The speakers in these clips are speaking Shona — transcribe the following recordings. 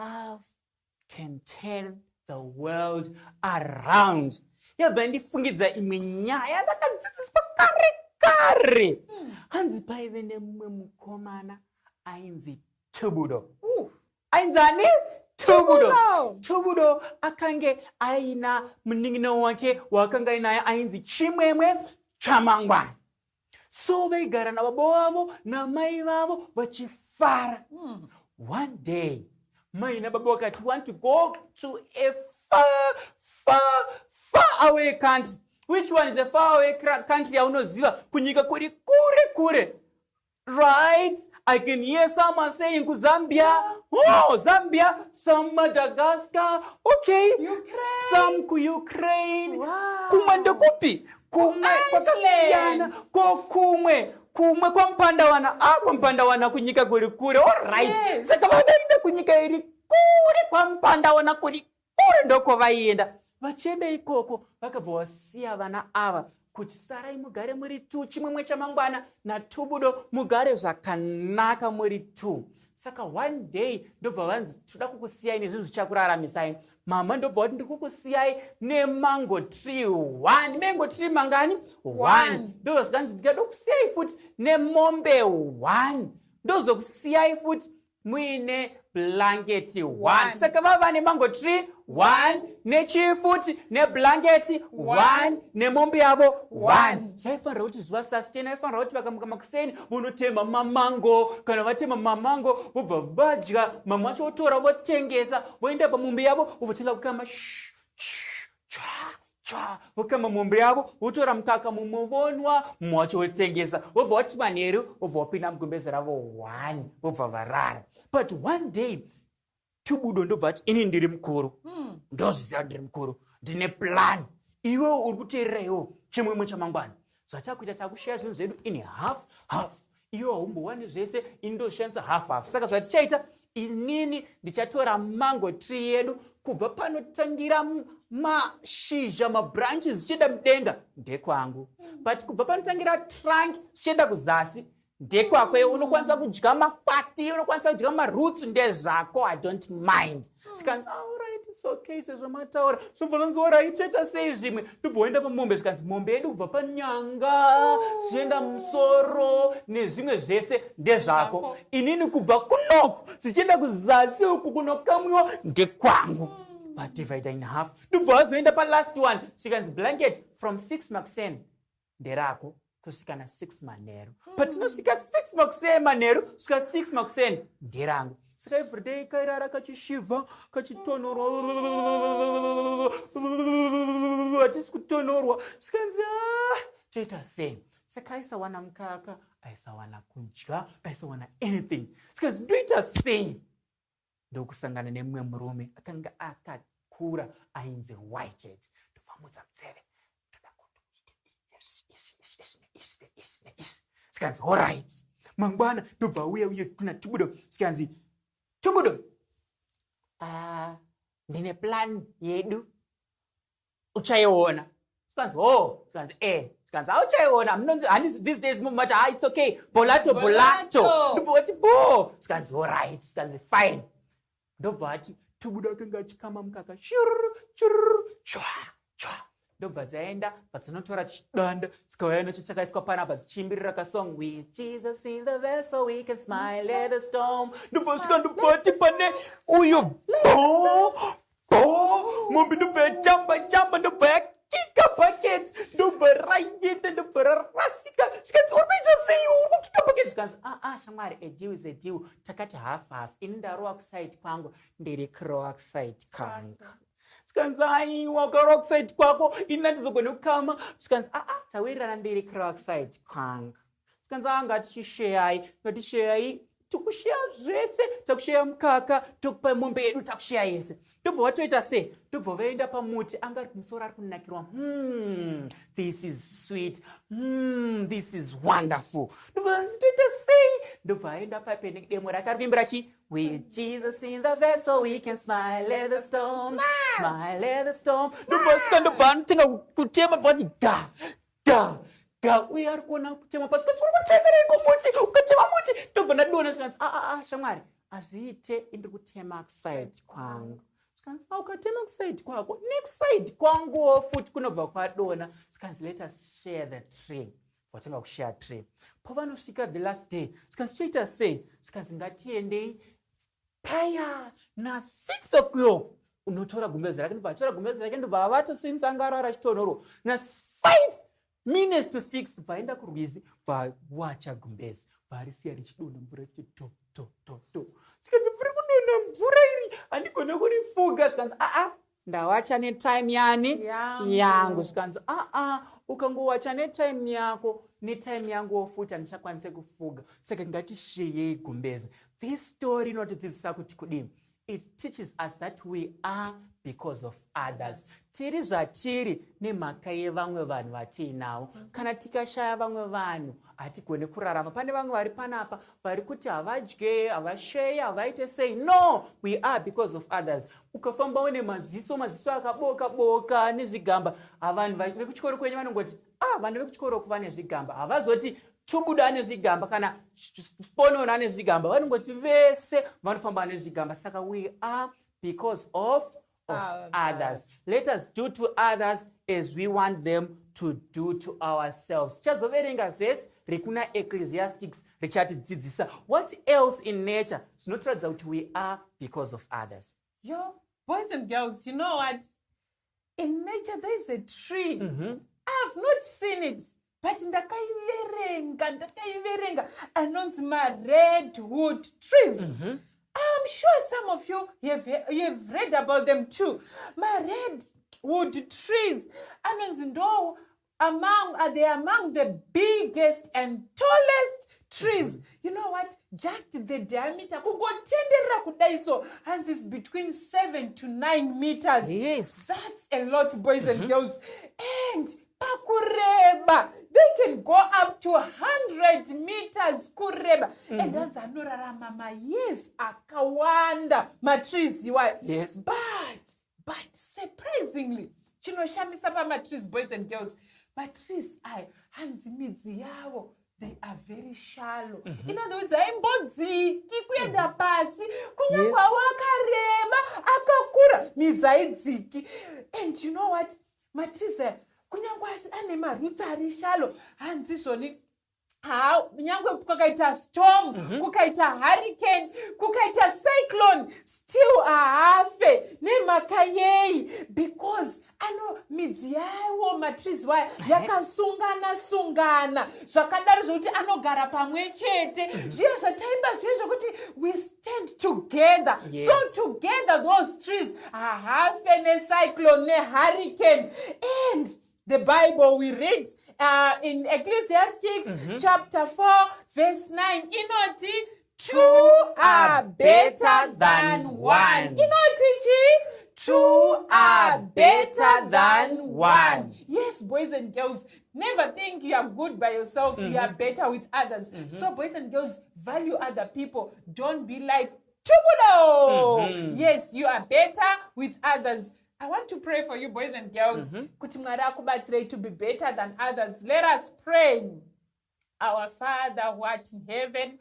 Love can turn the world around. Yabva yandifungidza imwe nyaya ndakadzidziswa kare kare. Hanzi paive nemumwe mukomana ainzi Tubudo. Ainzi ani? Tubudo. Tubudo akange aina munin'ina wake waakanga ainaye ainzi Chimwemwe Chamangwana. So vaigara nababa vavo namai vavo vachifara. One day mai nababa vakati, want to go to a far, far, far away country. Which one is a far away country yaunoziva? Kunyika kuri kure kure, right? I can hear someone saying kuZambia. Oh, Zambia, some Madagascar, okay. Ukraine. Some kuUkraine. Kumwe ndekupi kumwe? Kwakasiyana ko kumwe, kumwe kwaMupandawana. Ah, kwaMupandawana kunyika kuri kure, alright. Saka vakaenda kunyika iri kure, kwaMupandawana kuri kure, ndoko vaienda. Vachienda ikoko vakabva vasiya vana ava kuti sarai mugare muri two, Chimwemwe Chamangwana naTubudo, mugare zvakanaka muri two. Saka one day ndobva vanzi, toda kukusiyai nezvinhu zvichakuraramisai. Mama ndobva vati, ndiri kukusiyai nemango tree one. Mango tree mangani? One. Ndobva zvikanzi, ndingada kusiyai futi nemombe one, ndozokusiyai futi muine blanketi one. One. Saka vava nemango tree one, nechii futi, neblanketi one, nemombe yavo one. One. Zvaifanira kuti zvivasustain. Aifanira kuti vakamuka makuseni vonotema mamango. Kana vatema mamango vobva vadya, mamwe acho votora votengesa, voenda pamombe yavo vovotenga kukama, shh, shh, cha cha, vokama mombe yavo, votora mukaka mumwe vonwa, mumwe wacho votengesa, vobva vati manheru vobva vapinda mugumbeze ravo one, vobva varara. But one day Tubudo ndobva ati, ini ndiri mukuru, ndozviziva kuti ndiri mukuru, ndine plan. Iwewo uri kuteerera iwewo, Chimwemwe Chamangwana, zvatakuita, takusheya zvinhu zvedu in half half. Iwe haumbowani zvese, ini ndozvishandisa half half. Saka zvatichaita, inini ndichatora mango tree yedu, kubva panotangira mashizha, mabranches zvichienda mudenga ndekwangu, but kubva panotangira trunk zvichienda kuzasi ndekwako. Iwe unokwanisa kudya makwati, unokwanisa kudya maroots, ndezvako, I don't mind. Zvikanzi, alright, it's okay, sezvo mataura. Zvobva zvanzi, alright, toita sei zvimwe? Ndobva waenda pamombe, zvikanzi, mombe yedu kubva panyanga zvichienda musoro nezvimwe zvese ndezvako. Zvako. Inini kubva kunoku zvichienda kuzasi uku kunokamwiwa ndekwangu. Vadivide in half. Ndobva vazoenda palast one, zvikanzi, blanket from 6 makuseni nderako kusvika na6 manheru. Patinosvika 6 makuseni manheru, svika 6 makuseni nderangu. Saka everyday kairara kachishivha, kachitonhorwa, hatisi kutonhorwa. Zvikanzi, "Ah, toita sei?" Saka aisawana mukaka, aisawana kudya, aisawana anything. Zvikanzi, ndoita sei? Ndokusangana nemumwe murume akanga akakura ainzi Whitehead. Ndobvamudza mutseve, ndoda kuti uite izvi, izvi, izvi, izvi, neizvi, neizvi, neizvi. Zvikanzi, alright. Mangwana ndobva uya uye kuna Tubudo, zvikanzi, Tubudo, ah, ndine plan yedu, uchaiona. Zvikanzi, oh. Zvikanzi, eh. Zvikanzi, auchaiona. Handisi these days mumati, ah, it's okay, bolato bolato. Bolato. Ndobva wati bo. Zvikanzi, alright. Zvikanzi, fine. Ndobva ati Tubudo akanga achikama mukaka, chururu chururu, chwa chwa. Ndobva dzaenda, bvadzinotora chidanda, dzikauya nacho, chakaiswa panapa, dzichiimbirira kasong, "With Jesus in the vessel we can smile at the storm." Ndobva svika, ndobva ati pane uyo, bo bo, mombe ndobva yachamba chamba, ndobva yakika bucket, ndobva raenda, ndobva rarasika. Zvikanzi, uri kuita sei? Uri kukika bucket. Zvikanzi, aa ah, shamwari, a deal is a deal. Takati half half. Ini ndarova kuside kwangu, ndiri kurowa kuside kwangu. Zvikanzi, aiwa, ukarova kuside kwako ini handizogone kukama. Zvikanzi, aa, tawirirana, ndiri kurowa kuside kwangu. Zvikanzi, a, ngatichisheyai, ngatisheyai, tokusheya zvese, takusheya mukaka, tokupa mombe yedu, takusheya yese. Ndobva watoita sei? Ndobva vaenda pamuti anga ari kumusoro, ari kunakirwa, this is sweet, this is wonderful." Ndobva vanzi, toita sei? Ndobva aenda pape demo rake, ari kuimbira chi, "With Jesus in the vessel we can smile at the storm, smile at the storm." Ndobva svika, ndobva anotenga kutema, bva vati ga ga ga. Uye ari kuona kutema pasi, kanzi, uri kutemereiko muti? Ukatema muti ndobva ndadona. Zvikanzi, aa, ah, shamwari. Hazviite, indiri kutema kuside kwangu. Zvikanzi, ukatema kuside kwako, nekuside kwanguwo futi kunobva kwadona. Zvikanzi, let us share the tree. Vatanga kushare tree. Pavanosvika the last day, zvikanzi, toita sei? Zvikanzi, ngatiendei paya na6 o'clock, unotora gumbezi rake. Ndobva atora gumbezi rake, ndobva avata since anga arara achitonhorwa. Na5 minutes to 6 bvaenda kurwizi, bvawacha gumbezi, bvarisiya richidonha mvura richiti to to to to. Zvikanzi, mvura kudonha, mvura iri handigone kurifuga. Zvikanzi, aa, ndawacha netime yani? Yangu. Yangu. Zvikanzi, aa, ukangowacha netime yako, netime yanguwo futi handichakwanise kufuga, saka ngatisheyei gumbezi. This story inotidzidzisa kuti kudini? It teaches us that we are because of others. Tiri zvatiri nemhaka yevamwe vanhu vatiinavo. Kana tikashaya vamwe vanhu, hatigone kurarama. Pane vamwe vari panapa vari kuti havadye, havasheye, havaite sei. No, we are because of others. Ukafamba une maziso, maziso akaboka boka nezvigamba, vanhu vekuchikoro kwenyu vanongoti, ah, vanhu vekuchikoro kuva nezvigamba. Havazoti Tubuda nezvigamba kana Sponono ane zvigamba. Vanongoti vese vanofamba nezvigamba. Saka we are because of others. Let us do to others as we want them to do to ourselves. Tichazoverenga vhesi rekuna Ecclesiastics richatidzidzisa what else in nature zvinotiratidza kuti we are because of others. Yo, boys and girls, you know what? In nature, there is a tree. I've not seen it, but ndakaiverenga, ndakaiverenga, anonzi ma-redwood trees. I'm sure some of you have read about them too. Ma-redwood trees anonzi ndo among are they among the biggest and tallest trees. You know what? Just the diameter, kungotenderera kudai so, hanzi is between 7 to 9 meters. That's a lot, boys and girls. And pakureba, they can go up to 100 meters kureba. And hanzi anorarama mayears akawanda, matrees iwayo. But surprisingly, chinoshamisa pamatrees, boys and girls, matrees aya, hanzi midzi yavo, they are very shallow. In other words, haimbodziki kuenda pasi, kunyange wakareba akakura, midzi haidziki. And you know what? Matrees aya, kunyange asi ane maroots ari shallow, hanzi zvoni ha, nyange kukaita storm, kukaita hurricane, kukaita cyclone, still haafe. Nemhaka yei? Because ano midzi yawo, matrees waya, yakasungana sungana zvakadaro zvokuti anogara pamwe chete. Zviya zvataimba zviya zvokuti we stand together, so together those trees hahafe necyclone, nehurricane. And the Bible we read in Ecclesiastics chapter 4 verse 9 inoti, two are better than one. Inoti chi? Two are better than one. Yes, boys and girls, never think you are good by yourself. You are better with others. So boys and girls, value other people. Don't be like Tubudo. Yes, you are better with others. I want to pray for you, boys and girls, kuti Mwari akubatsirei to be better than others. Let us pray. Our Father who art in heaven,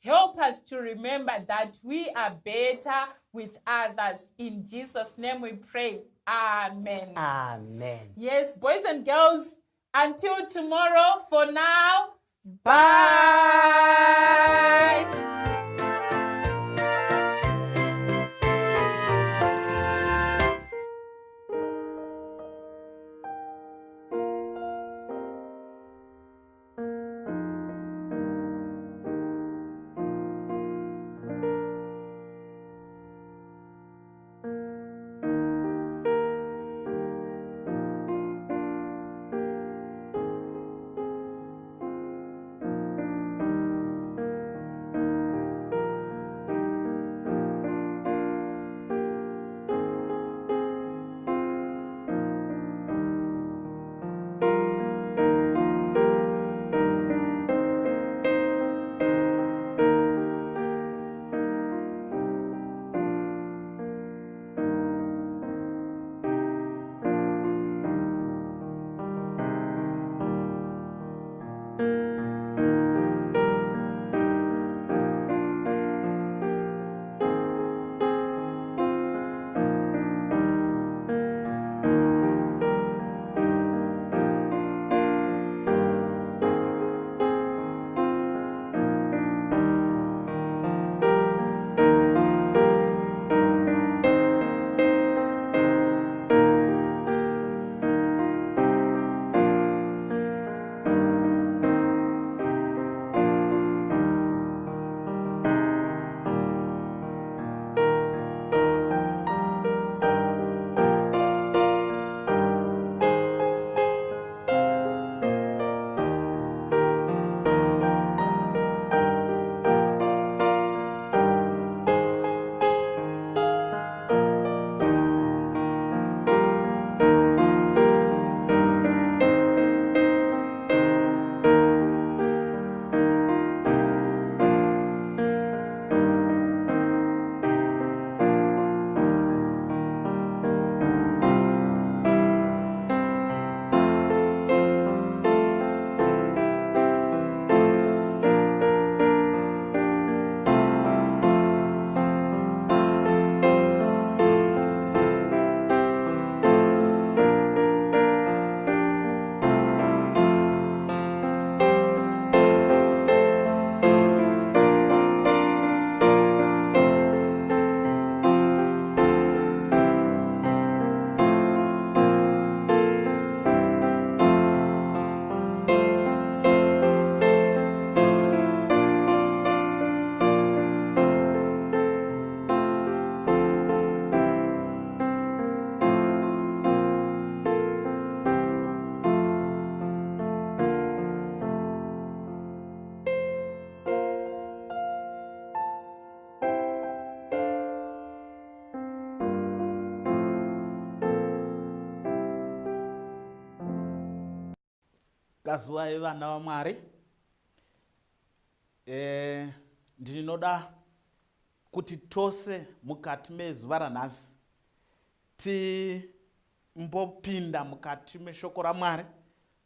help us to remember that we are better with others. In Jesus' name we pray. Amen. Amen. Yes, boys and girls, until tomorrow, for now, bye. Bye. Kazuwai vana vaMwari. E, ndinoda kuti tose mukati mezuva ranhasi timbopinda mukati meshoko raMwari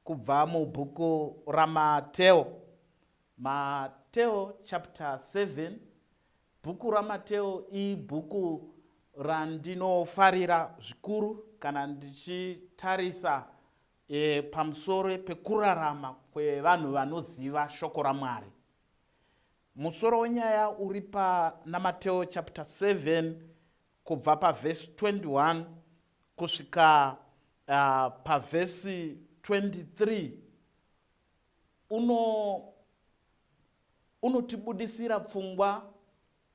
kubva mubhuku raMateo. Mateo chapter 7. Bhuku raMateo ibhuku randinofarira zvikuru kana ndichitarisa e, pamusoro pekurarama kwevanhu vanoziva shoko raMwari. Musoro wenyaya uri pana Mateo chapter 7 kubva pavhesi 21 kusvika uh, pavhesi 23 uno unotibudisira pfungwa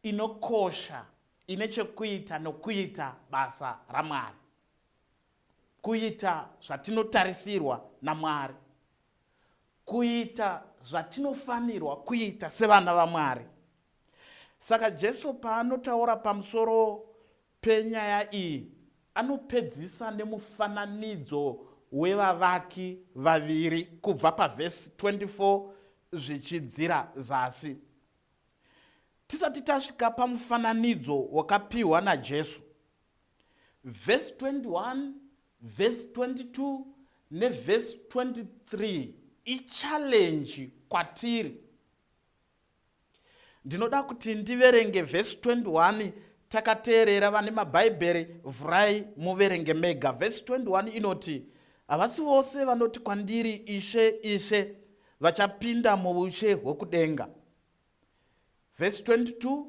inokosha ine chekuita nokuita basa raMwari. Kuita zvatinotarisirwa naMwari. Kuita zvatinofanirwa kuita sevana vaMwari. Saka Jesu paanotaura pamusoro penyaya iyi, anopedzisa nemufananidzo wevavaki vaviri kubva pavhesi 24 zvichidzira zasi. Tisati tasvika pamufananidzo wakapiwa naJesu, vhesi 21, vhesi 22 nevhesi 23 ichallenge kwatiri. Ndinoda kuti ndiverenge vhesi 21 takateerera. Vane mabhaibheri, vhurai muverenge mega. Vhesi 21 inoti, havasi vose vanoti kwandiri, Ishe, Ishe, vachapinda muushe hwekudenga. Vhesi 22,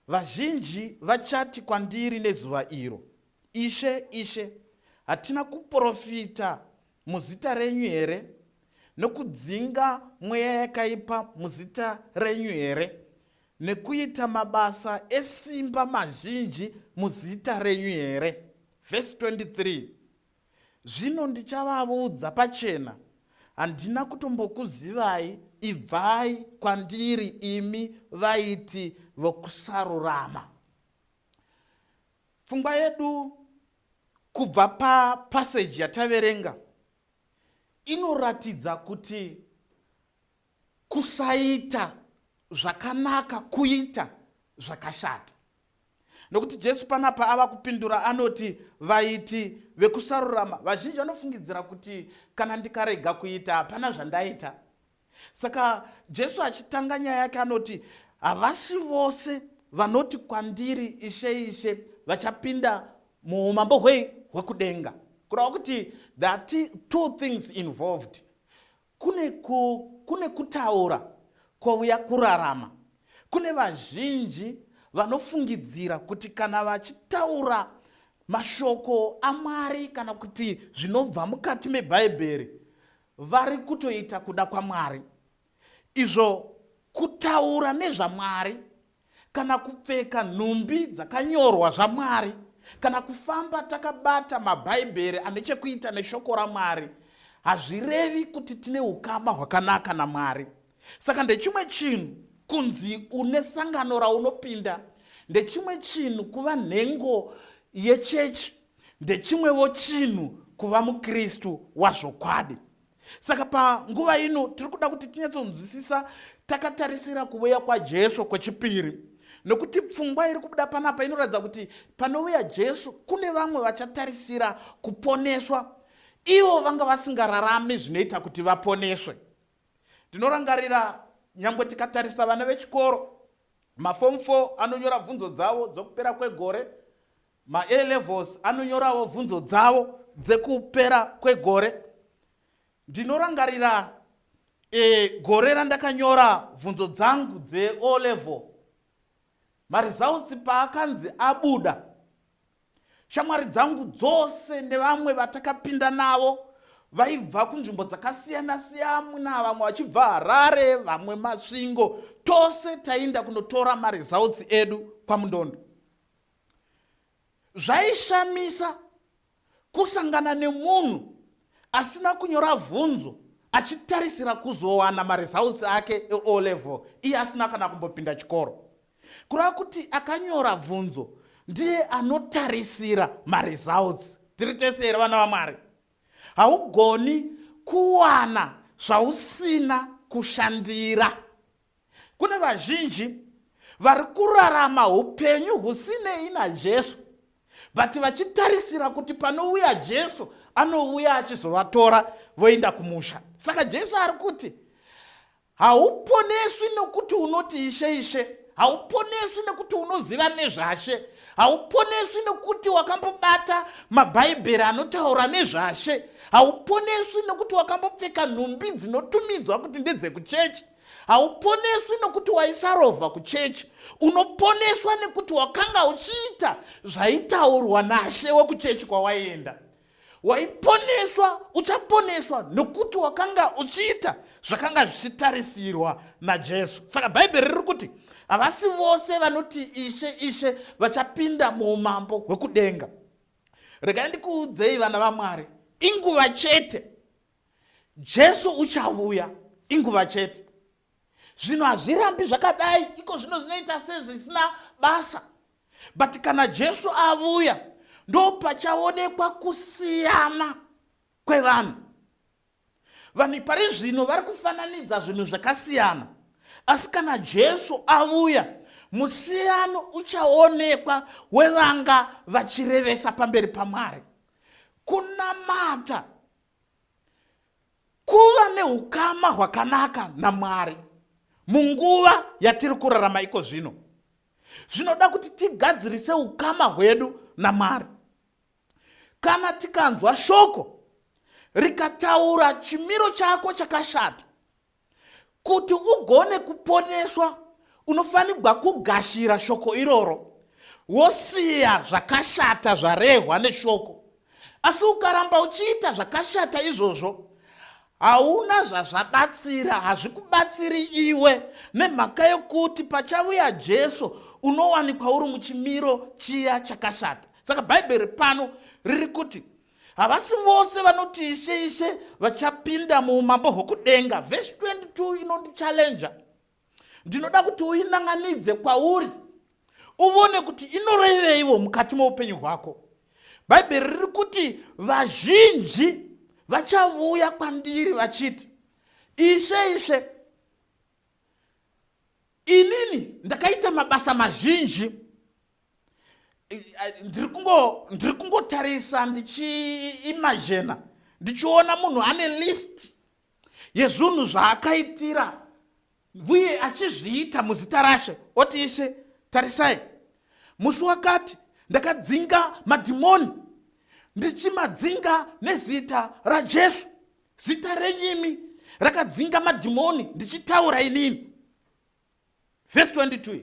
vazhinji vachati kwandiri nezuva iro, Ishe, Ishe, hatina kuprofita muzita renyu here, nokudzinga mweya yakaipa muzita renyu here, nekuita mabasa esimba mazhinji muzita renyu here? Vhesi 23, zvino ndichavavudza pachena, handina kutombokuzivai, ibvai kwandiri imi vaiti vokusarurama. Pfungwa yedu kubva papaseji yataverenga inoratidza kuti kusaita zvakanaka kuita zvakashata, nokuti Jesu panapa ava kupindura anoti vaiti vekusarurama. Vazhinji vanofungidzira kuti kana ndikarega kuita hapana zvandaita. Saka Jesu achitanga nyaya yake anoti havasi vose vanoti kwandiri, Ishe, Ishe, vachapinda muumambo hwei? Hwekudenga. Kureva kuti there are two things involved. Kune, ku, kune kutaura kwouya kurarama. Kune vazhinji vanofungidzira kuti kana vachitaura mashoko aMwari kana kuti zvinobva mukati meBhaibheri vari kutoita kuda kwaMwari. Izvo kutaura nezvaMwari kana kupfeka nhumbi dzakanyorwa zvaMwari kana kufamba takabata mabhaibheri ane chekuita neshoko raMwari hazvirevi kuti tine ukama hwakanaka naMwari. Saka ndechimwe chinhu kunzi une sangano raunopinda, ndechimwe chinhu kuva nhengo yechechi, ndechimwewo chinhu kuva muKristu wazvokwadi. Saka panguva ino tiri kuda kuti tinyatsonzwisisa takatarisira kuuya kwaJesu kwechipiri, nokuti pfungwa iri kubuda panapa inoratidza kuti panouya Jesu kune vamwe vachatarisira kuponeswa, ivo vanga vasingararami zvinoita kuti vaponeswe. Ndinorangarira nyangwe tikatarisa vana vechikoro, maform 4 anonyora bvunzo dzavo dzokupera kwegore, ma-A levels anonyorawo bvunzo dzavo dzekupera kwegore. Ndinorangarira e, gore randakanyora bvunzo dzangu dze-O level, maresults paakanzi abuda, shamwari dzangu dzose nevamwe vatakapinda navo vaibva kunzvimbo dzakasiyana siyana, vamwe vachibva Harare, vamwe Masvingo, tose tainda kunotora maresults edu kwaMundondo. Zvaishamisa kusangana nemunhu asina kunyora vhunzo achitarisira kuzowana maresults ake eO level iye asina kana kumbopinda chikoro. Kureva kuti akanyora bvunzo ndiye anotarisira maresults. Tiri tese here vana vaMwari? Haugoni kuwana zvausina kushandira. Kune vazhinji vari kurarama upenyu husinei naJesu but vachitarisira kuti panouya Jesu anouya achizovatora voenda kumusha. Saka Jesu ari kuti Hauponeswi nokuti unoti Ishe, Ishe. Hauponeswi nekuti unoziva nezvaShe. Hauponeswi nekuti wakambobata mabhaibheri anotaura nezvaShe. Hauponeswi nekuti wakambopfeka nhumbi dzinotumidzwa kuti ndedzekuchechi. Hauponeswi nokuti waisarovha kuchechi. Unoponeswa nekuti wakanga uchiita zvaitaurwa naShe wekuchechi kwawaienda. Waiponeswa, uchaponeswa nokuti wakanga uchiita zvakanga zvichitarisirwa naJesu. Saka Bhaibheri riri kuti havasi vose vanoti Ishe, Ishe vachapinda muumambo hwekudenga. Regai ndikuudzei vana vaMwari, inguva chete Jesu uchavuya, inguva chete. Zvinhu hazvirambi zvakadai iko zvino, zvinoita sezvisina basa, but kana Jesu avuya ndopachaonekwa kusiyana kwevanhu. Vanhu pari zvino vari kufananidza zvinhu zvakasiyana, asi kana Jesu avuya musiyano uchaonekwa wevanga vachirevesa pamberi paMwari. Kunamata Kuva neukama hwakanaka naMwari munguva yatiri kurarama iko zvino zvinoda kuti tigadzirise ukama hwedu naMwari. Kana tikanzwa shoko rikataura chimiro chako chakashata, Kuti ugone kuponeswa unofanigwa kugashira shoko iroro wosiya zvakashata zvarehwa neshoko. Asi ukaramba uchiita zvakashata izvozvo hauna zvazvabatsira, hazvikubatsiri iwe, nemhaka yekuti pachavuya Jesu unowanikwa uri muchimiro chiya chakashata. Saka Bhaibheri pano riri kuti Havasi vose vanoti Ishe, Ishe vachapinda muumambo hwokudenga. Vhesi 22 inondichallenja. Ndinoda kuti uinanganidze kwauri uvone kuti inoreveiwo mukati moupenyu hwako. Bhaibheri riri kuti vazhinji vachavuya kwandiri vachiti, Ishe, Ishe, inini ndakaita mabasa mazhinji. Ndiri kungotarisa ndichiimajena ndichiona munhu ane list yezvinhu zvaakaitira uye achizviita muzita raShe, oti, Ishe, tarisai, musi wakati ndakadzinga madhimoni ndichimadzinga nezita raJesu. Zita renyimi rakadzinga madhimoni ndichitaura inini. Vhesi 22,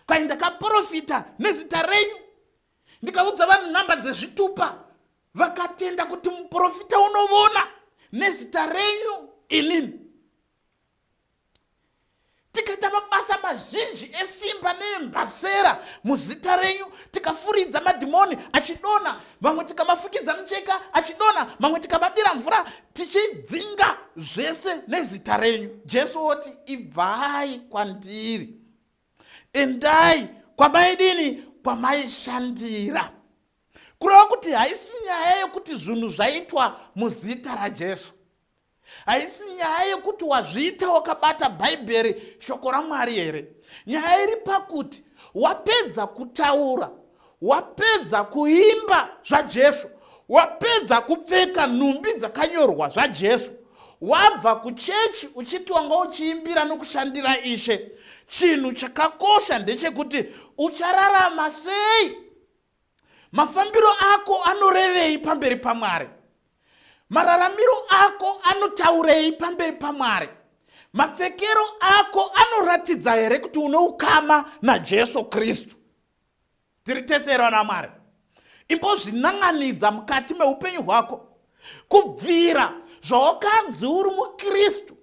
kwai ndakaprofita nezita renyu ndikaudza vanhu nhamba dzezvitupa vakatenda kuti muprofita unovona nezita renyu inini. Tikaita mabasa mazhinji esimba neembasera muzita renyu, tikafuridza madhimoni achidonha, mamwe tikamafukidza mucheka achidonha, mamwe tikamadira mvura tichidzinga zvese nezita renyu. Jesu oti, ibvai kwandiri, endai kwamaidini, kwamaishandira. Kureva kuti haisi nyaya yekuti zvinhu zvaitwa muzita raJesu, haisi nyaya yekuti wazviita wakabata Bhaibheri shoko raMwari here. Nyaya iri pakuti wapedza kutaura, wapedza kuimba zvaJesu, wapedza kupfeka nhumbi dzakanyorwa zvaJesu, wabva kuchechi uchiti wanga uchiimbira nokushandira Ishe. Chinhu chakakosha ndechekuti uchararama sei? Mafambiro ako anorevei pamberi paMwari? Mararamiro ako anotaurei pamberi paMwari? Mapfekero ako anoratidza here kuti une ukama naJesu Kristu? Tiri tese here vana vaMwari? Imbozvinan'anidza mukati meupenyu hwako kubvira zvawakanzi uri muKristu.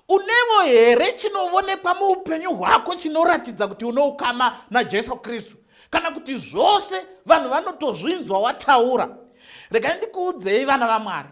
Unevo here chinovonekwa muupenyu hwako chinoratidza kuti une ukama naJesu Kristu? Kana kuti zvose vanhu vanotozvinzwa wataura? Regai ndikuudzei vana vaMwari,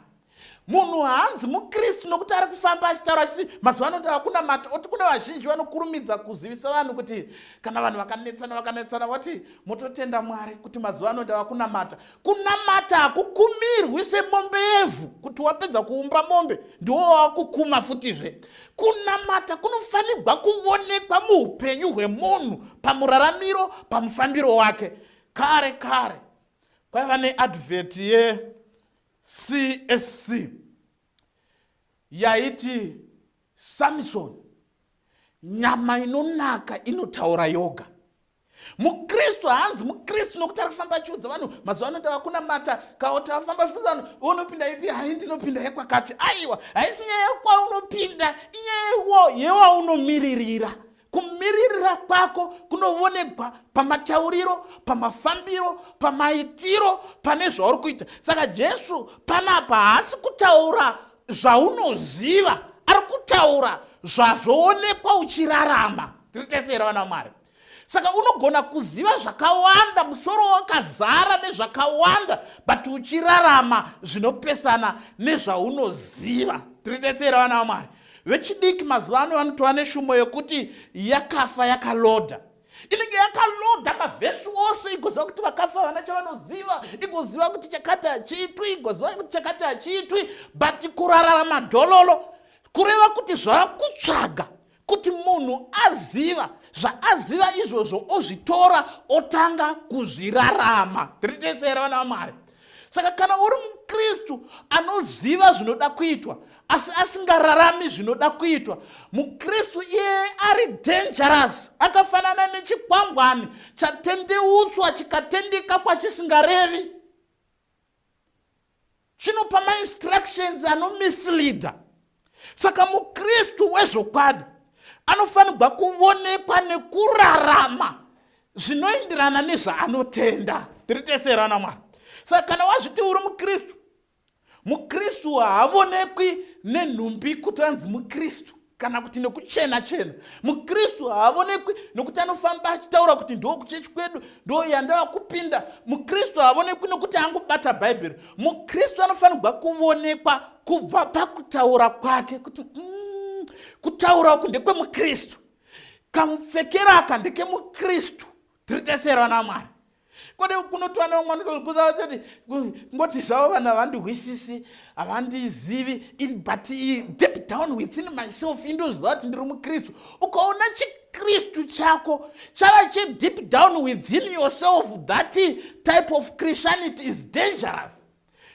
Munhu haanzi mukristu nokuti ari kufamba achitaura achiti mazuva ano ndava kunamata, oti kune vazhinji vanokurumidza kuzivisa vanhu kuti kana vanhu vakanetsana vakanetsana voti mototenda Mwari kuti mazuva ano ndava kunamata. Kunamata hakukumirwi semombe yevhu kuti wapedza kuumba mombe ndiwo wakukuma futizve. Kunamata kunofanirwa kuvonekwa muupenyu hwemunhu, pamuraramiro, pamufambiro wake. Kare kare kwaiva neadvert yeCSC yaiti Samson, nyama inonaka inotaura yoga. Mukristu haanzi mukristu nokuti ari kufamba achiudza vanhu mazuva ano ndava kunamata, kaoti afamba achiudza vanhu unopinda ipi, hai ndinopinda yekwakati. Aiwa, haisi nyaya yekwaunopinda, inyaya yewaunomiririra. Kumiririra kwako kunovonekwa pamatauriro, pamafambiro, pamaitiro, pane zvauri kuita. Saka Jesu panapa haasi kutaura zvaunoziva, ari kutaura zvazvoonekwa uchirarama. Tiri tese here vana Mwari? Saka unogona kuziva zvakawanda, musoro wakazara nezvakawanda, but uchirarama zvinopesana nezvaunoziva. Tiri tese here vana vaMwari? Vechidiki mazuva ano vanotova neshumo yekuti yakafa yakalodha. Inenge yakalodha mavhesi ose, igoziva kuti vakafa havana chavanoziva, igoziva kuti chakati hachiitwi, igoziva kuti chakati hachiitwi, but kurarama dhololo, kureva kuti zvakutsvaga kuti munhu aziva zvaaziva izvozvo ozvitora otanga kuzvirarama. Tiri tese here vana vaMwari? Saka kana uri mukristu anoziva zvinoda kuitwa asi asingararami zvinoda kuitwa, mukristu iyeye ari dangerous, akafanana nechikwangwani chatendeutswa chikatendeka kwachisingarevi, chinopa mainstructions anomisleader. Saka mukristu wezvokwadi anofanirwa kuvonekwa nekurarama zvinoenderana nezvaanotenda. Tiri tese here vana Mwari? Saka kana wazviti uri mukristu, mukristu haavonekwi nenhumbi kuti anzi mukristu, kana kuti nekuchena chena. Mukristu haavonekwi nokuti anofamba achitaura kuti ndo kuchechi kwedu, ndo yandava kupinda. Mukristu haavonekwi nokuti angobata Bhaibheri. Mukristu anofanirwa kuvonekwa kubva pakutaura kwake kuti kutaura uku ndekwemukristu, kamupfekero aka ndekemukristu. Tiri tese here vana vaMwari? Kwete kunotova nevamwe vanotozvikuza vachiti kungoti zvavo vanhu havandihwisisi, havandizivi, but deep down within myself indoziva kuti ndiri mukristu. Ukaona chikristu chako chava chedeep down within yourself, that type of Christianity is dangerous.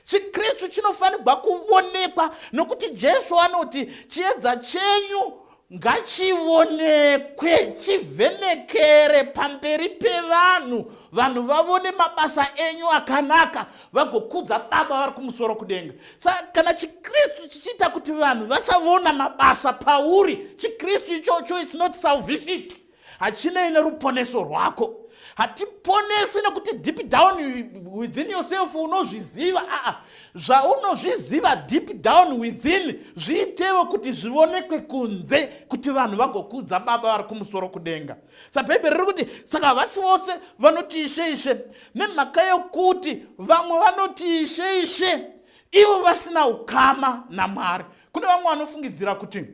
Chikristu chinofanirwa kuvonekwa nokuti Jesu anoti chiedza chenyu ngachionekwe, chivhenekere pamberi pevanhu, vanhu vavone mabasa enyu akanaka vagokudza Baba vari kumusoro kudenga. Saka kana chikristu chichiita kuti vanhu vasavona mabasa pauri, chikristu ichocho it's not salvific, hachinei neruponeso rwako. Hatiponesi nekuti deep down within yourself unozviziva. Aa, zvaunozviziva deep down within zviitewo kuti zvionekwe kunze, kuti vanhu vagokudza Baba vari kumusoro kudenga. Sabhaibheri riri kuti saka havasi vose vanoti Ishe, Ishe, nemhaka yokuti vamwe vanoti Ishe, Ishe ivo vasina ukama naMwari. Kune vamwe vanofungidzira kuti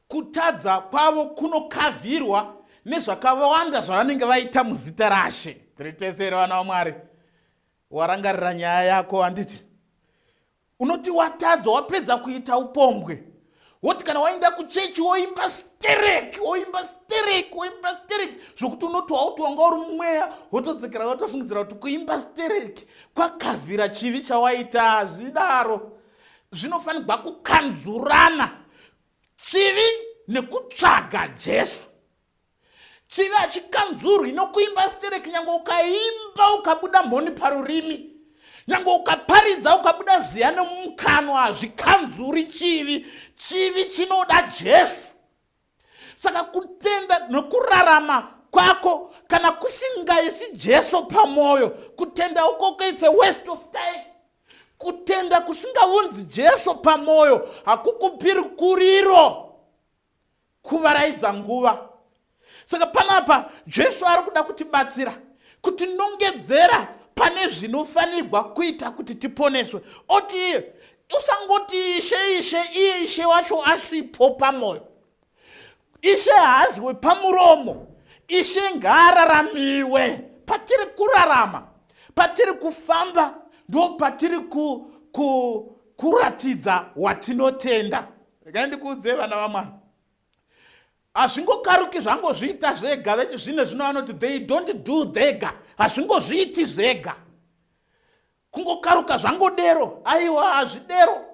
kutadza kwavo kunokavhirwa nezvakawanda zvavanenge vaita muzita raShe. Tiri tese here vana vaMwari? Warangarira nyaya yako handiti? Unoti watadza, wapedza kuita upombwe, woti kana waenda kuchechi woimba stereki, woimba stereki, woimba stereki, zvokuti unoti wauti wanga uri mumweya, wotodzokera wotofungidzira kuti kuimba stereki kwakavhira chivi chawaita. Hazvidaro. Zvinofanirwa kukanzurana chivi nekutsvaga Jesu. Chivi hachikanzurwi nokuimba stereki, nyange ukaimba ukabuda mhoni parurimi, nyange ukaparidza ukabuda ziya nemumukanwa, hazvikanzuri chivi. Chivi chinoda Jesu. Saka kutenda nokurarama kwako kana kusingaisi Jesu pamwoyo, kutenda ukoko it's a waste of time. Kutenda kusingaunzi Jesu pamwoyo hakukupiri kuriro, kuvaraidza nguva. Saka panapa Jesu ari kuda kutibatsira, kutinongedzera pane zvinofanirwa kuita kuti tiponeswe. Oti iye, Usangoti ishe ishe iye ishe wacho asipo pamoyo. Ishe haazi wepamuromo. Ishe ngaararamiwe. Patiri kurarama, patiri kufamba, ndo patiri ku, ku, kuratidza watinotenda. Regai ndikuudzei vana vamwari. Hazvingokaruki zvangozviita zvega vechizvino zvino vanoti they don't do dhega. Hazvingozviiti zvega. Kungokaruka zvangodero, aiwa hazvidero.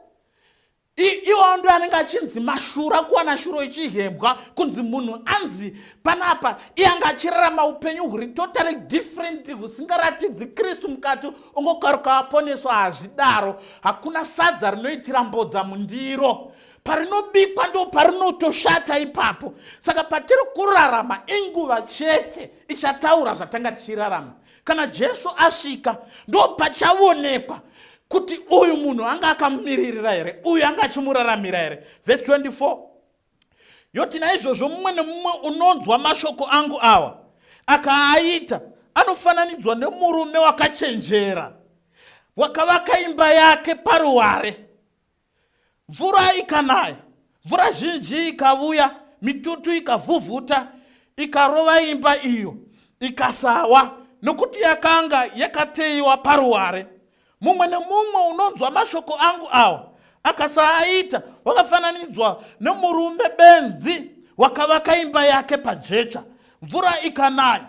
Iwawo ndo anenge achinzi mashura kuwana shuro ichihembwa kunzi munhu anzi panapa iye anga achirarama upenyu huri totally different husingaratidzi Kristu mukati ongokaruka aponeswa. Hazvidaro. Hakuna sadza rinoitira mbodza mundiro. Parinobikwa ndo parinotoshata ipapo. Saka patiri kurarama inguva chete ichataura zvatanga tichirarama. Kana Jesu asvika ndo pachavonekwa kuti uyu munhu anga akamumiririra here, uyu anga achimuraramira here. Vhesi 24 yoti, naizvozvo mumwe nemumwe unonzwa mashoko angu awa akaaita anofananidzwa nemurume wakachenjera wakavaka imba yake paruware. Mvura ikanaya, mvura zhinji ikavuya, mitutu ikavhuvhuta, ikarova imba iyo, ikasawa, nokuti yakanga yakateiwa paruware. Mumwe nemumwe unonzwa mashoko angu awa akasaaita wakafananidzwa nemurume benzi wakavaka imba yake pajecha. Mvura ikanaya,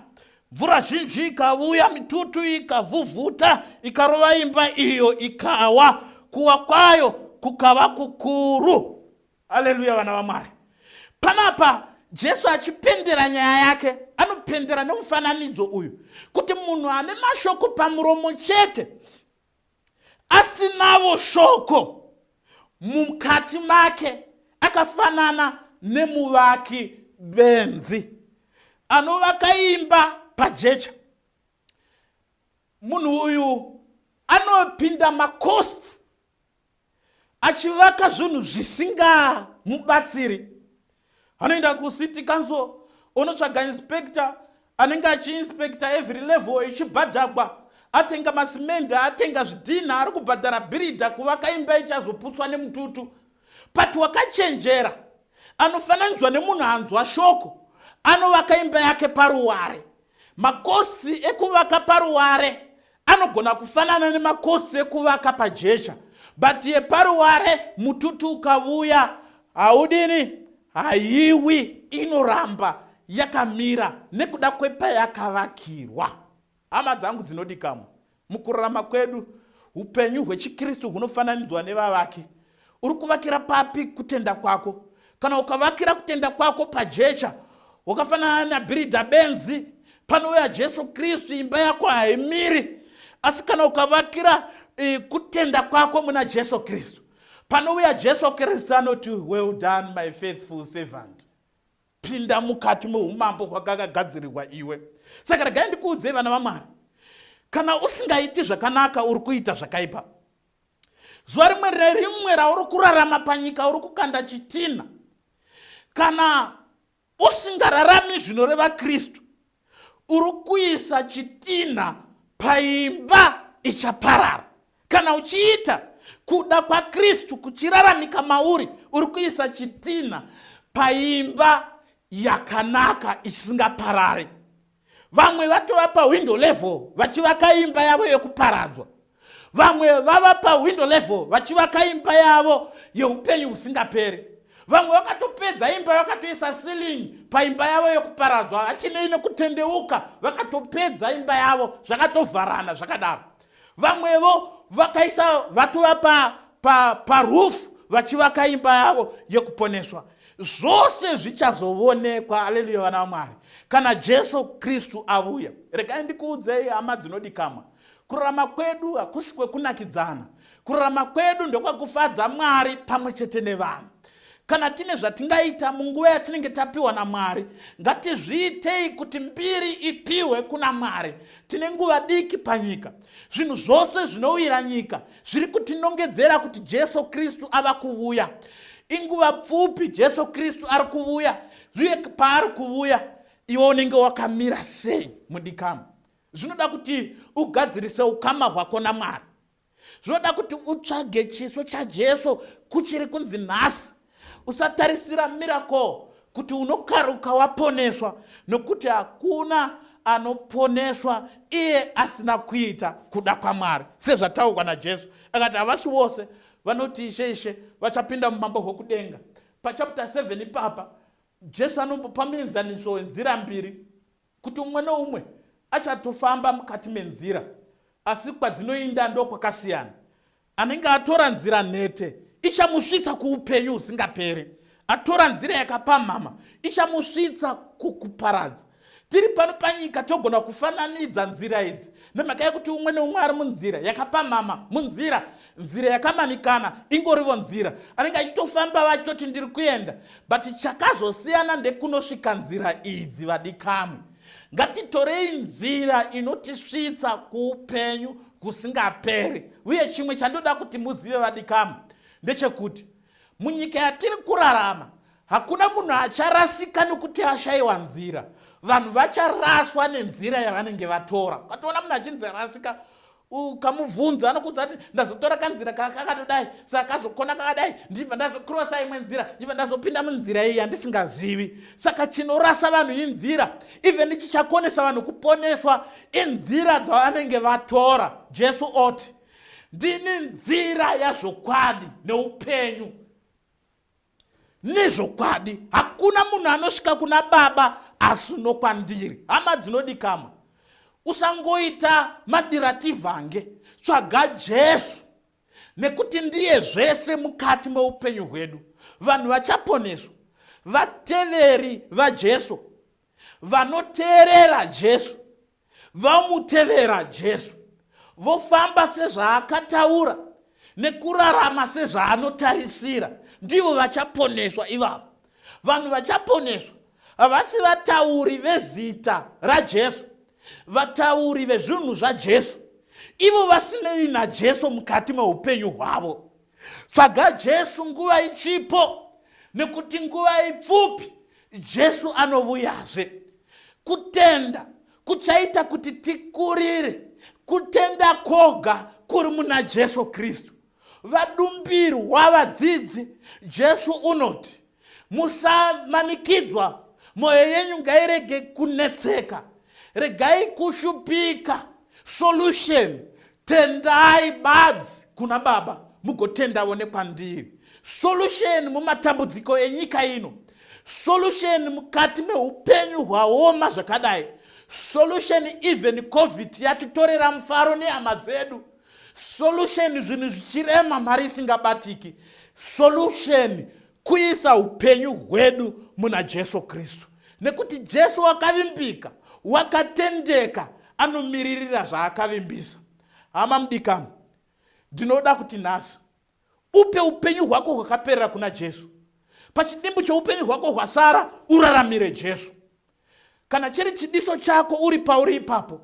mvura zhinji ikavuya, mitutu ikavhuvhuta, ikarova imba iyo, ikawa, kuwa kwayo kukava kukuru. Aleluya, vana vaMwari. Panapa Jesu achipendera nyaya yake, anopendera nemufananidzo uyu kuti munhu ane mashoko pamuromo chete asinavo shoko mukati make akafanana nemuvaki benzi anovaka imba pajecha. Munhu uyu anopinda macosts achivaka zvinhu zvisingamubatsiri. Anoenda kucity council onotsvaga inspector anenge achiinspecta every level ichibhadhagwa, atenga masimende, atenga zvidhinha, ari kubhadhara bhiridha kuvaka imba ichazoputswa nemututu. But wakachenjera anofananidzwa nemunhu anzwa shoko, anovaka imba yake paruware. Makosi ekuvaka paruware anogona kufanana nemakosi ekuvaka pajecha, but yeparuware mututu ukavuya haudini, haiwi, inoramba yakamira nekuda kwepayakavakirwa. Hama dzangu dzinodikamwa, mukurarama kwedu upenyu hwechiKristu hunofananidzwa nevavaki. Uri kuvakira papi kutenda kwako? Kana ukavakira kutenda kwako pajecha, wakafanana nabhiridha benzi, panouya Jesu Kristu imba yako haimiri. Asi kana ukavakira kutenda kwako muna Jesu Kristu, panouya Jesu Kristu anoti, well done my faithful servant, pinda mukati meumambo hwakakagadzirirwa iwe. Saka regai ndikuudzei vana vaMwari, kana usingaiti zvakanaka uri kuita zvakaipa. Zuva rimwe nerimwe rauri kurarama panyika uri kukanda chitinha. Kana usingararami zvinoreva Kristu, uri kuisa chitinha paimba ichaparara. Kana uchiita kuda kwaKristu kuchiraramika mauri, uri kuisa chitinha paimba yakanaka isingaparari. Vamwe vatova pawindow level vachivaka imba yavo yekuparadzwa. Vamwe vava pawindow level vachivaka imba yavo yeupenyu husingaperi. Vamwe vakatopedza imba, vakatoisa ceiling paimba yavo yekuparadzwa, vachinei nekutendeuka, vakatopedza imba yavo, zvakatovharana zvakadaro. Vamwevo vakaisa, vatova paroof vachivaka imba yavo yekuponeswa. Zvose zvichazovonekwa, aleluya vana vaMwari, kana Jesu Kristu avuya. Regai ndikuudzei hama dzinodikamwa, kurarama kwedu hakusi kwekunakidzana. Kurarama kwedu ndokwekufadza Mwari pamwe chete nevanhu. Kana tine zvatingaita munguva yatinenge tapiwa naMwari, ngatizviitei kuti mbiri ipiwe kuna Mwari. Tine nguva diki panyika. Zvinhu zvose zvinowira nyika zviri kutinongedzera kuti Jesu Kristu ava kuvuya. Inguva pfupi Jesu Kristu ari kuvuya. Uye paari kuvuya, iwe unenge wakamira sei mudikamwa? Zvinoda kuti ugadzirise ukama hwako naMwari. Zvinoda kuti utsvage chiso chaJesu kuchiri kunzi nhasi. Usatarisira miracle kuti unokaruka waponeswa, nokuti hakuna anoponeswa iye asina kuita kuda kwaMwari, sezvataurwa naJesu. Akati havasi vose vanoti Ishe, Ishe vachapinda mumambo hwekudenga. Pachapter 7 ipapa Jesu anombopa muenzaniso wenzira mbiri kuti umwe noumwe achatofamba mukati menzira, asi kwadzinoinda ndokwakasiyana. Anenge atora nzira nhete ichamusvitsa kuupenyu husingaperi, atora nzira yakapamhama ichamusvitsa kukuparadza. Tiri pano panyika togona kufananidza nzira idzi nemhaka yekuti umwe neumwe ari munzira yakapamhama, munzira nzira yakamanikana ingorivo nzira, anenge achitofamba vachitoti ndiri kuenda, but chakazosiyana ndekunosvika nzira idzi. Vadikamwe, ngatitorei nzira inotisvitsa kuupenyu kusingaperi. Uye chimwe chandoda kuti muzive vadikamwe ndechekuti munyika yatiri kurarama hakuna munhu acharasika nokuti ashayiwa nzira. Vanhu vacharaswa nenzira yavanenge vatora. Ukatoona munhu achinzi arasika, ukamubvunza anokuudza kuti ndazotora kanzira kakatodai, saka kazokona kakadai, ndibva ndazokrosa imwe nzira, ndibva ndazopinda munzira iyi yandisingazivi. Saka chinorasa vanhu inzira, even chichakonesa vanhu kuponeswa inzira dzavanenge vatora. Jesu oti, ndini nzira yazvokwadi neupenyu nezvokwadi, hakuna munhu anosvika kuna Baba asi nokwandiri. Hama dzinodikamwa, usangoita madirativhange, tsvaga Jesu nekuti ndiye zvese mukati meupenyu hwedu. Vanhu vachaponeswa vateveri vaJesu, vanoteerera Jesu, vamutevera Jesu, vofamba sezvaakataura nekurarama sezvaanotarisira, ndivo vachaponeswa ivavo. Vanhu vachaponeswa havasi vatauri vezita raJesu, vatauri vezvinhu zvaJesu, ivo vasinei naJesu mukati meupenyu hwavo. Tsvaga Jesu nguva ichipo, nekuti nguva ipfupi Jesu anovuyazve. Kutenda kuchaita kuti tikurire. Kutenda kwoga kuri muna Jesu Kristu. Vadumbirwa vadzidzi, Jesu unoti, musamanikidzwa, mwoyo yenyu ngairege kunetseka, regai kushupika. Solution, tendai badzi kuna Baba mugotendavo nekwandiri. Solution mumatambudziko enyika ino, solution mukati meupenyu hwaoma zvakadai, solution even covid yatitorera mufaro nehama dzedu, solution zvinhu zvichirema, mari isingabatiki, solution kuisa upenyu hwedu muna Jesu Kristu, nekuti Jesu wakavimbika, wakatendeka, anomiririra zvaakavimbisa. Hama mudikani, ndinoda kuti nhasi upe upenyu hwako hwakaperera kuna Jesu. Pachidimbu cheupenyu hwako hwasara, uraramire Jesu. Kana chiri chidiso chako uri pauri ipapo,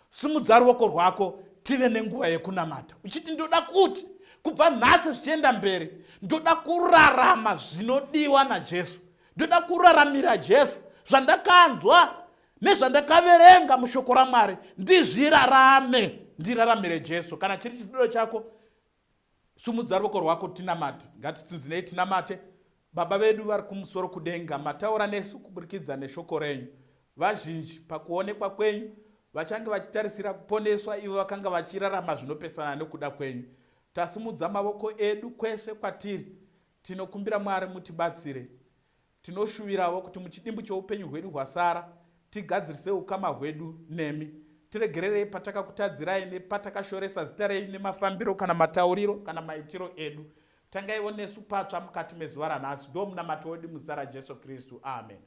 simudza ruoko rwako tive nenguva yekunamata uchiti, ndoda kuti kubva nhasi zvichienda mberi ndoda kurarama zvinodiwa naJesu, ndoda kuraramira Jesu, zvandakanzwa nezvandakaverenga mushoko raMwari ndizvirarame, ndiraramire Jesu. Kana chiri chidido chako, Sumudza ruoko rwako tinamate. Ngatitsinzinei tinamate. Baba vedu vari kumusoro kudenga, mataura nesu kuburikidza neshoko renyu. Vazhinji pakuonekwa kwenyu vachange vachitarisira kuponeswa ivo vakanga vachirarama zvinopesana nekuda kwenyu. Tasimudza mavoko edu kwese kwatiri. Tinokumbira Mwari mutibatsire. Tinoshuvirawo kuti muchidimbu cheupenyu hwedu hwasara tigadzirise ukama hwedu nemi. Tiregererei patakakutadzirai nepatakashoresa zita renyu nemafambiro kana matauriro kana maitiro edu. Tangaiwo nesu patsva mukati mezuva ranhasi. Ndiwo munamato wedu muzita raJesu Kristu. Amen.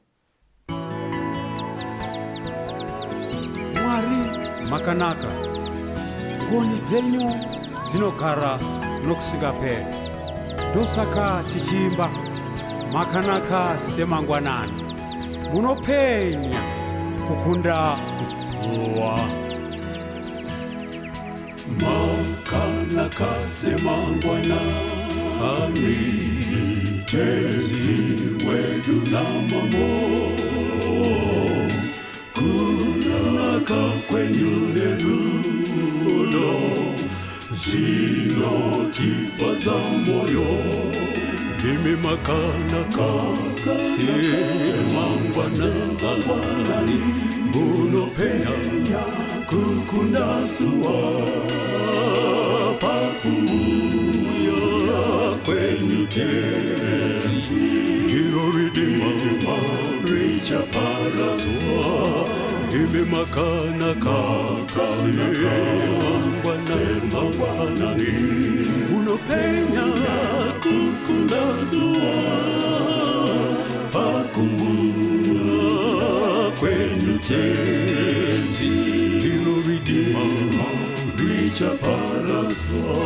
Mwari makanaka, ngoni dzenyu dzinogara nokusingaperi. Ndosaka tichiimba makanaka semangwanani, munopenya kukunda zuva. Makanaka semangwanani, Tenzi wedu namambo, kunaka kwenyu nerudo. Zvinotifadza moyo imi makanaka semangwanani munopenya kukunda zuva pakuuya kwenyu tenzi iro ridima richaparadzwa imi makanaka semangwanani munopenya kukunda zuva pakuuya kwenyu tenzi iro ridima richaparadzwa.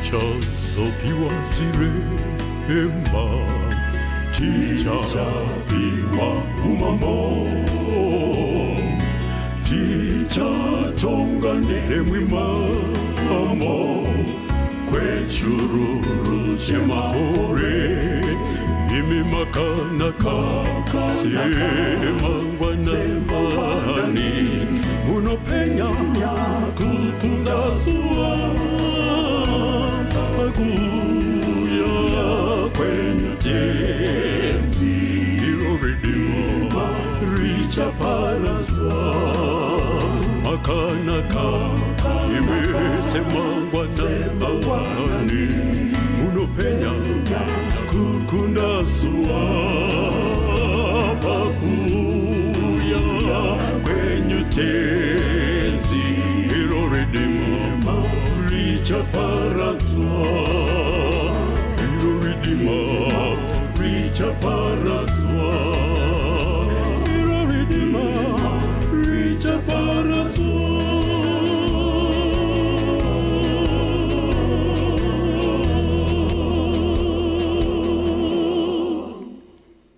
Tichazopiwa zvirema, tichapiwa umambo, tichatonga nemwi mambo kwechururu chemakore. Imi makanaka semangwanani munopenya kukunda zuva pakuuya kwenyu tenzi iro ridima richaparadzwa. Makanaka imi semangwanani munopenya kukunda zuva pakuuya kwenyu tenzi iro ridima richaparadzwa.